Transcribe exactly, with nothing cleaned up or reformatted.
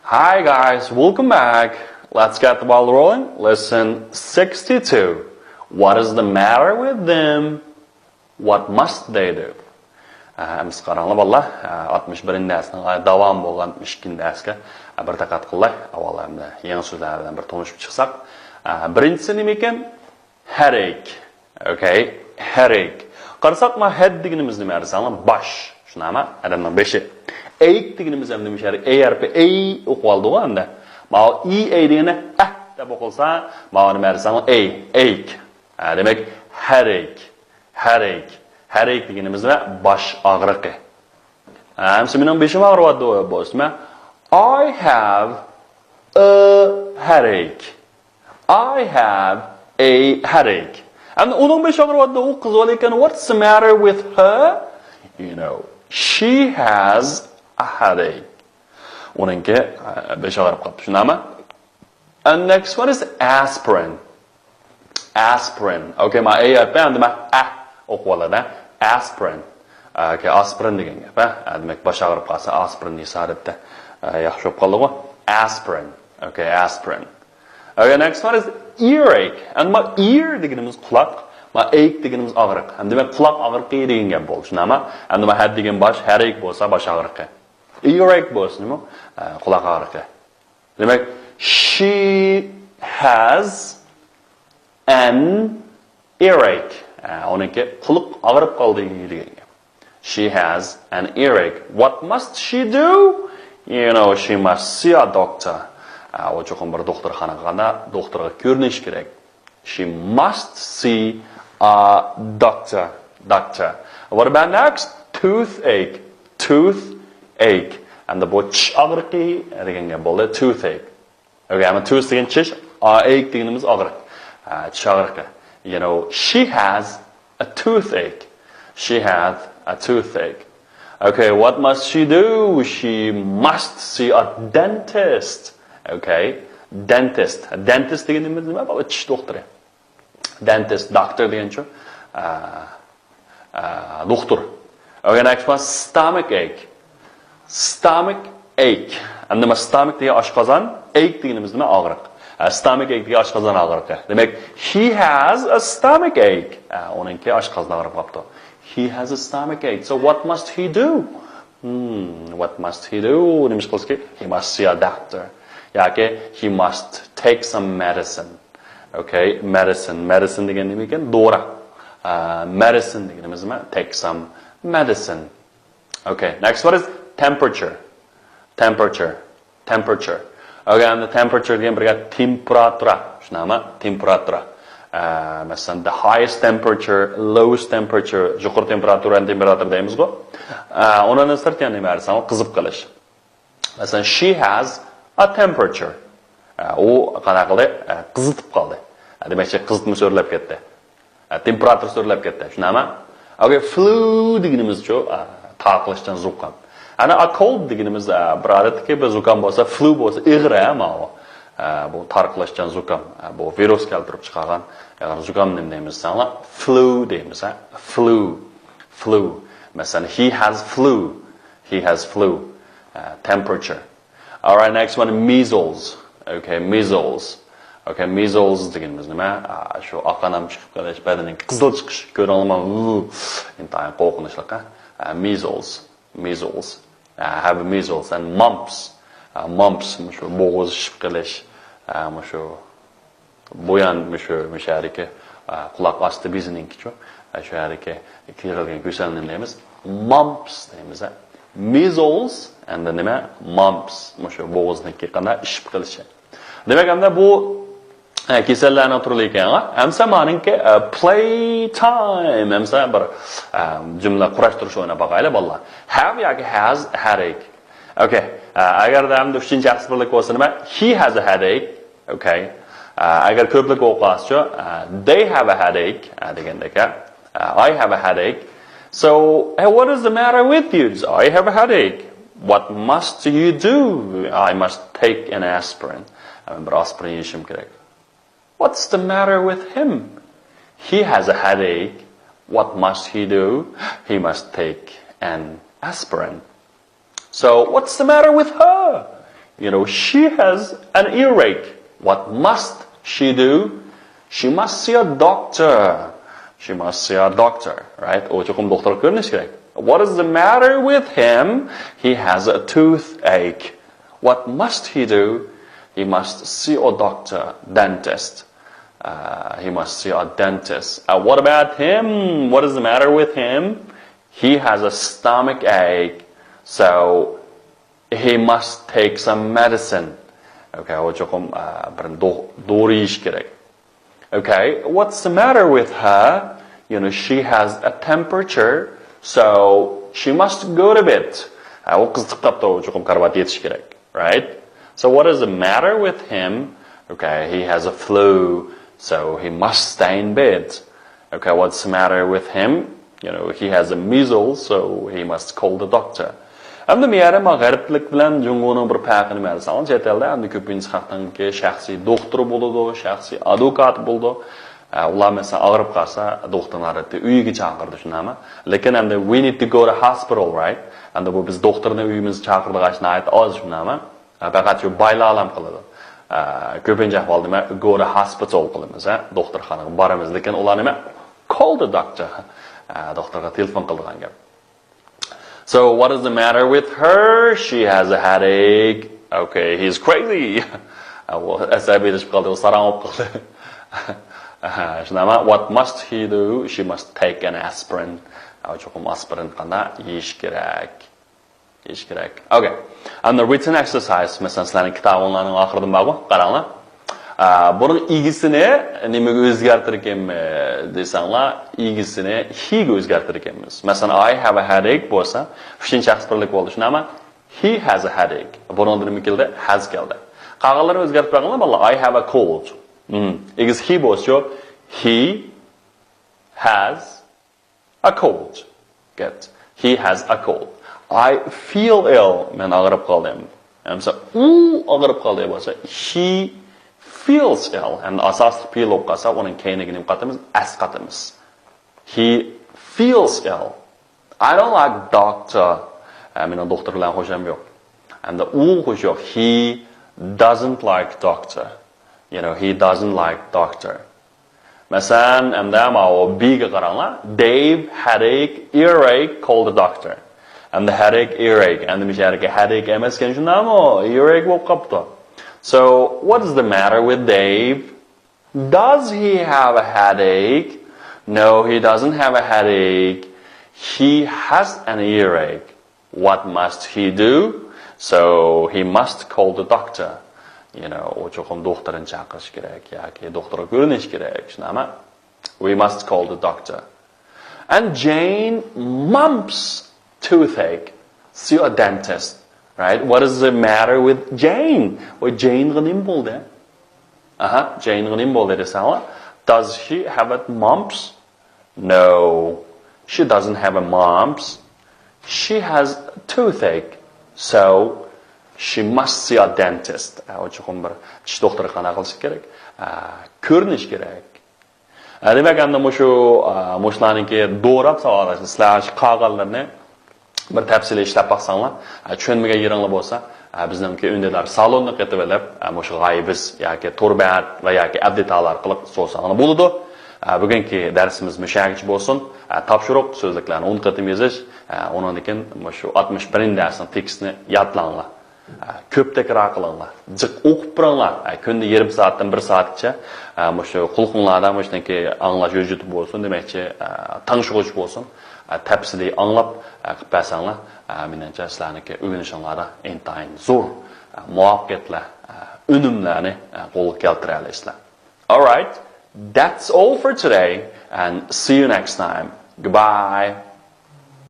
Hi guys, welcome back. Let's get the ball rolling. Lesson sixty-two. What is the matter with them? What must they do? ئەمسە قاراڭلار بالىلار، ئاتمىش بىرىنچى دەرسنىڭ داۋامى بولغان ئاتمىش ئىككىنچى دەرسكە بىر دىققەت قىلاي. ئاۋۋال ئەمدى يېڭى سۆزلەر بىلەن بىر تونۇشۇپ چىقساق. بىرىنچىسى نېمە ئىكەن؟ Headache. Okay, headache. قارىساق، ما head دېگىنىمىز نېمە دېسەڭلار؟ باش. شۇنداقمۇ؟ ئادەمنىڭ بېشى. Ache دېگىنىمىز ھەم نېمە؟ ئەي ھەرپى، ئەي ئوقۇۋالدىغۇ ئەمدى. ماۋۇ ئى ئەي دېگەندە ئەھ دەپ ئوقۇلسا، ماۋۇ نېمە دېسەڭلار؟ ئەي، ئەيك. ھە، دېمەك، headache. Headache. Headache دېگىنىمىز نېمە؟ باش ئاغرىقى. ئەمسە مېنىڭ بېشىم ئاغرىۋاتىدۇ بولسىمۇ، I have a headache. I have a headache. ئەمدى ئۇنىڭ بېشى ئاغرىۋاتىدۇ، ئۇ قىز بالا ئىكەن. What's the matter with her? You know, she has a headache. ئۇنىڭكى بېشى ئاغرىپ قاپتۇ، شۇنداقمۇ؟ And next one is aspirin. Aspirin. Okay, ما ئەي ھەرپى ئەمدى ما ئەھ ئوقۇۋالىدۇ. Aspirin. Okay, ئاسپىرىن دېگەن گەپ ھە. دېمەك، باش ئاغرىپ قالسا ئاسپىرىن يېسە دەپتە. ياخشى بولۇپ قالدىغۇ. Aspirin. Okay, aspirin. Okay, next one is earache. ئەمدى ما ear دېگىنىمىز قۇلاق، ما ache دېگىنىمىز ئاغرىق. ئەمدى دېمەك، قۇلاق ئاغرىقى دېگەن گەپ بولدى، شۇنداقمۇ؟ ئەمدى ما head دېگەن باش، headache بولسا باش ئاغرىقى. Earache بولسا نېمە؟ قۇلاق ئاغرىقى. دېمەك، she has an earache. ئۇنىڭكى قۇلىقى ئاغرىپ قالدى دېگەن گەپ. She has an earache. What must she do? You know, she must see a doctor. ئۇ چوقۇم بىر دوختۇرخانىغا، دوختۇرغا كۆرۈنۈش كېرەك. She must see a doctor. Doctor. What about next? Toothache. Toothache. ئەمدى بۇ چىش ئاغرىقى دېگەن گەپ بولدى. Toothache. Okay, ئەمما tooth دېگەن چىش، ache دېگىنىمىز ئاغرىق. چىش ئاغرىقى. You know, she has a toothache. She has a toothache. Okay, what must she do? She must see a dentist. Okay, dentist. Dentist دېگىنىمىز نېمە؟ بۇ چىش دوختۇرى. Dentist، doctor دېگەنچۇ؟ دوختۇر. Okay, next one, stomach ache. Stomach ache. ئەمدى ما stomach دېگەن ئاشقازان، ache دېگىنىمىز نېمە؟ ئاغرىق. Stomach ache دېگەن ئاشقازان ئاغرىقى. دېمەك، he has a stomach ache. ئۇنىڭكى ئاشقازان ئاغرىپ قاپتۇ. He has a stomach ache. So what must he do? Hmm, what must he do? نېمە ئىش قىلسا كېرەك؟ He must see a doctor. ياكى he must take some medicine. Okay, medicine. Medicine دېگەن نېمە ئىكەن؟ دورا. Medicine دېگىنىمىز نېمە؟ Take some medicine. Okay, next one is temperature. Temperature. Temperature. Okay, ئەمدى temperature دېگەن بىر گەپ، تېمپېراتۇرا. شۇنداقمۇ؟ تېمپېراتۇرا. مەسىلەن، the highest temperature, lowest temperature، يۇقىرى تېمپېراتۇرا، تېمپېراتۇرا دەيمىزغۇ. ئۇنىڭدىن سىرت يەنە نېمە دېسەڭ، قىزىپ قېلىش. مەسىلەن، she has a temperature. ئۇ قانداق قىلدى؟ قىزىتىپ قالدى. دېمەكچى، قىزىتما سۆرىلەپ كەتتى. تېمپېراتۇرا سۆرىلەپ كەتتى. شۇنداقمۇ؟ Okay, flu دېگىنىمىزچۇ؟ تارقىلىشچان زۇكام. ئەنە a cold دېگىنىمىز، بىر ئادەتتىكى بىر زۇكام بولسا، flu بولسا ئېغىر ھە ماۋۇ. بۇ تارقىلىشچان زۇكام. بۇ ۋىرۇس كەلتۈرۈپ چىقارغان ئېغىر زۇكام نېمە دەيمىز دېسەڭلار؟ Flu دەيمىز ھە. Flu. Flu. مەسىلەن، he has flu. He has flu. Temperature. Alright, next one, measles. Okay, measles. Okay, measles دېگىنىمىز نېمە؟ شۇ ئاق ئانام چىقىپ قېلىش، بەدىنىڭ قىزىل چىقىش، كۆرۈڭلارما، ئىنتايىن قورقۇنچلۇق ھە. Measles. Measles. Have measles and mumps. Mumps مۇشۇ بوغۇز شىشىپ قېلىش. مۇشۇ بۇيان مۇشۇ، مۇشۇ يەردىكى، قۇلاق ئاستى بېزىنىڭكىچۇ، شۇ يەردىكى كىرىلگەن كېسەلنى نېمە دەيمىز؟ Mumps دەيمىز. Measles ئەمدى نېمە؟ Mumps. مۇشۇ بوغۇزنىڭكى قانداق ئىششىپ قېلىشى. دېمەك، ئەمدى بۇ كېسەللەرنىڭ تۈرلىرى ئىكەن. ئەمسە مانىڭكى، playtime. ئەمسە بىر جۈملە قۇراشتۇرۇش ئويناپ باقايلى بالىلار. Have ياكى has headache. Okay. ئەگەردە ئەمدى ئۈچىنچى شەخس بىرلىك بولسا نېمە؟ He has a headache. Okay. ئەگەر كۆپلۈك بولۇپ قالسىچۇ؟ They have a headache. دېگەندەك. I have a headache. So, hey, what is the matter with you? I have a headache. What must you do? I must take an aspirin. مەن بىر ئاسپىرىن يېيىشىم كېرەك. What's the matter with him? He has a headache. What must he do? He must take an aspirin. So, what's the matter with her? You know, she has an earache. What must she do? She must see a doctor. She must see a doctor, right? ئۇ چوقۇم دوختۇرغا كۆرۈنۈش كېرەك. What is the matter with him? He has a toothache. What must he do? He must see a doctor, dentist. Uh, he must see a dentist. Uh, what about him? What is the matter with him? He has a stomach ache. So he must take some medicine. Okay, ئۇ چوقۇم بىر دورا يېيىش كېرەك. Okay, what's the matter with her? You know, she has a temperature, so she must go to bed. ئۇ قىزىتىپ قاپتۇ، ئۇ چوقۇم كارىۋاتقا يېتىش كېرەك, right? So what is the matter with him? Okay, he has a flu, so he must stay in bed. Okay, what's the matter with him? You know, he has a measles, so he must call the doctor. ئەمدى مەيەرە ما غەربلىك بىلەن جۇڭگونىڭ بىر پەرقى نېمە دېسەڭلار، چەت ئەلدە ئەمدى كۆپىنچە خەقنىڭكى شەخسىي دوختۇرى بولىدۇ، شەخسىي ئادۋوكاتى بولىدۇ. ئە، ئۇلار مەسىلەن ئاغرىپ قالسا، دوختۇرنى ئادەتتە ئۆيىگە چاقىرىدۇ، شۇنداقمۇ؟ لېكىن ئەمدى we need to go to hospital, right? ئەمدى بۇ بىز دوختۇرنى ئۆيىمىزگە چاقىرىدىغان ئىش ناھايىتى ئاز، شۇنداقمۇ؟ ئە، پەقەت شۇ بايلارلام قىلىدۇ. ئە، كۆپىنچە ئەھۋالدا نېمە، go to hospital قىلىمىز، ھە؟ دوختۇرخانىغا بارىمىز، لېكىن ئۇلار نېمە، call the doctor. ئە، دوختۇرغا تېلېفون قىلىدىغان گەپ. So what is the matter with her? She has a headache. Okay, he's crazy. ئە، ئۇ ئەسەبىيلىشىپ قالدى، ئۇ ساراڭ بولۇپ قالدى. ئە، شۇنداقمۇ؟ What must he do? She must take an aspirin. ئە، چوقۇم ئاسپىرىن قانداق يېيىش كېرەك؟ يېيىش كېرەك. Okay. ئەمدى written exercise، مەسىلەن، سىلەرنىڭ كىتابىڭلارنىڭ ئاخىرىدا بارغۇ، قاراڭلار. ئە، بۇنىڭ ئىگىسىنى نېمىگە ئۆزگەرتىدىكەنمىز دېسەڭلار، ئىگىسىنى he گە ئۆزگەرتىدىكەنمىز. مەسىلەن، I have a headache بولسا، ئۈچىنچى شەخس بىرلىك بولدى، شۇنداقمۇ؟ He has a headache. بۇنىڭدا نېمە كەلدى؟ Has كەلدى. قالغانلىرىنى ئۆزگەرتىپ بەرگىنە، بالىلار. I have a cold. مم. ئىگىسى he بولسىچۇ؟ He has a cold. Good. He has a cold. I feel ill. مەن ئاغرىپ قالدىم. ئەمسە ئۇ ئاغرىپ قالدى بولسا، he feels ill. ھەمدە ئاساسلىق feel بولۇپ قالسا، ئۇنىڭ كەينىگە نېمە قاتىمىز؟ S قاتىمىز. He feels ill. I don't like doctor. ئە، مېنىڭ دوختۇر بىلەن خوشام يوق. ھەمدە ئۇ خوش يوق. He doesn't like doctor. You know, he doesn't like doctor. مەسىلەن، ئەمدى ماۋۇ B گە قاراڭلار. Dave headache, earache, call the doctor. ئەمدى headache, earache. ئەمدى مۇشۇ يەردىكى headache ئەمەسكەن، شۇنداقمۇ؟ Earache بولۇپ قاپتۇ. So, what is the matter with Dave? Does he have a headache? No, he doesn't have a headache. He has an earache. What must he do? So he must call the doctor. You know, ئۇ چوقۇم دوختۇرنى چاقىرىش كېرەك ياكى دوختۇرغا كۆرۈنۈش كېرەك، شۇنداقمۇ؟ We must call the doctor. And Jane mumps toothache. See a dentist, right? What is the matter with Jane? ۋاي، جېينغا نېمە بولدى؟ ئاھا، جېينغا نېمە بولدى دېسەڭلار. Does she have a mumps? No, she doesn't have a mumps. She has toothache, so she must see a dentist. ئە، ئۇ چوقۇم بىر چىش دوختۇرىغا قانداق قىلىشى كېرەك؟ ئە، كۆرۈنۈش كېرەك. ئە، دېمەك، ئەمدى مۇشۇ، ئە، مۇشۇلارنىڭكى دوراپ ساۋاقداشلار، سىلەر شۇ قالغانلىرىنى بىر تەپسىلىي ئىشلەپ باقساڭلار، ئە، چۈشەنمىگەن يېرىڭلار بولسا، ئە، بىزنىڭكى ئۈندىدار سالوننى قېتىۋېلىپ، ئە، مۇشۇ غايىبىز ياكى تور بەت ۋە ياكى ئەپ دېتال ئارقىلىق سورىساڭلار بولىدۇ. ئە، بۈگۈنكى دەرسىمىز مۇشۇ يەرگىچە بولسۇن. ئە، تاپشۇرۇق، سۆزلۈكلەرنى ئون قېتىم يېزىش، ئە، ئۇنىڭدىن كېيىن مۇشۇ ئاتمىش بىرىنچى دەرسنىڭ تېكىستىنى يادلاڭلار. ئە، كۆپ تەكرار قىلىڭلار، جىق ئوقۇپ بېرىڭلار. ئە، كۈندە يېرىم سائەتتىن بىر سائەتكىچە، ئە، مۇشۇ قۇلىقىڭلاردا مۇشۇنىڭكى ئاڭلاش ھۆججىتى بولسۇن، دېمەكچى، ئە، تەڭشىغۇچ بولسۇن. ئە، تەپسىلىي ئاڭلاپ، ئە، قىلىپ بەرسەڭلار، ئە، مېنىڭچە سىلەرنىڭكى ئۆگىنىشىڭلاردا ئىنتايىن زور، ئە، مۇۋەپپەقىيەتلەر، ئە، ئۈنۈملەرنى، ئە، قولغا كەلتۈرەلەيسىلەر. All right, that's all for today and see you next time. Goodbye.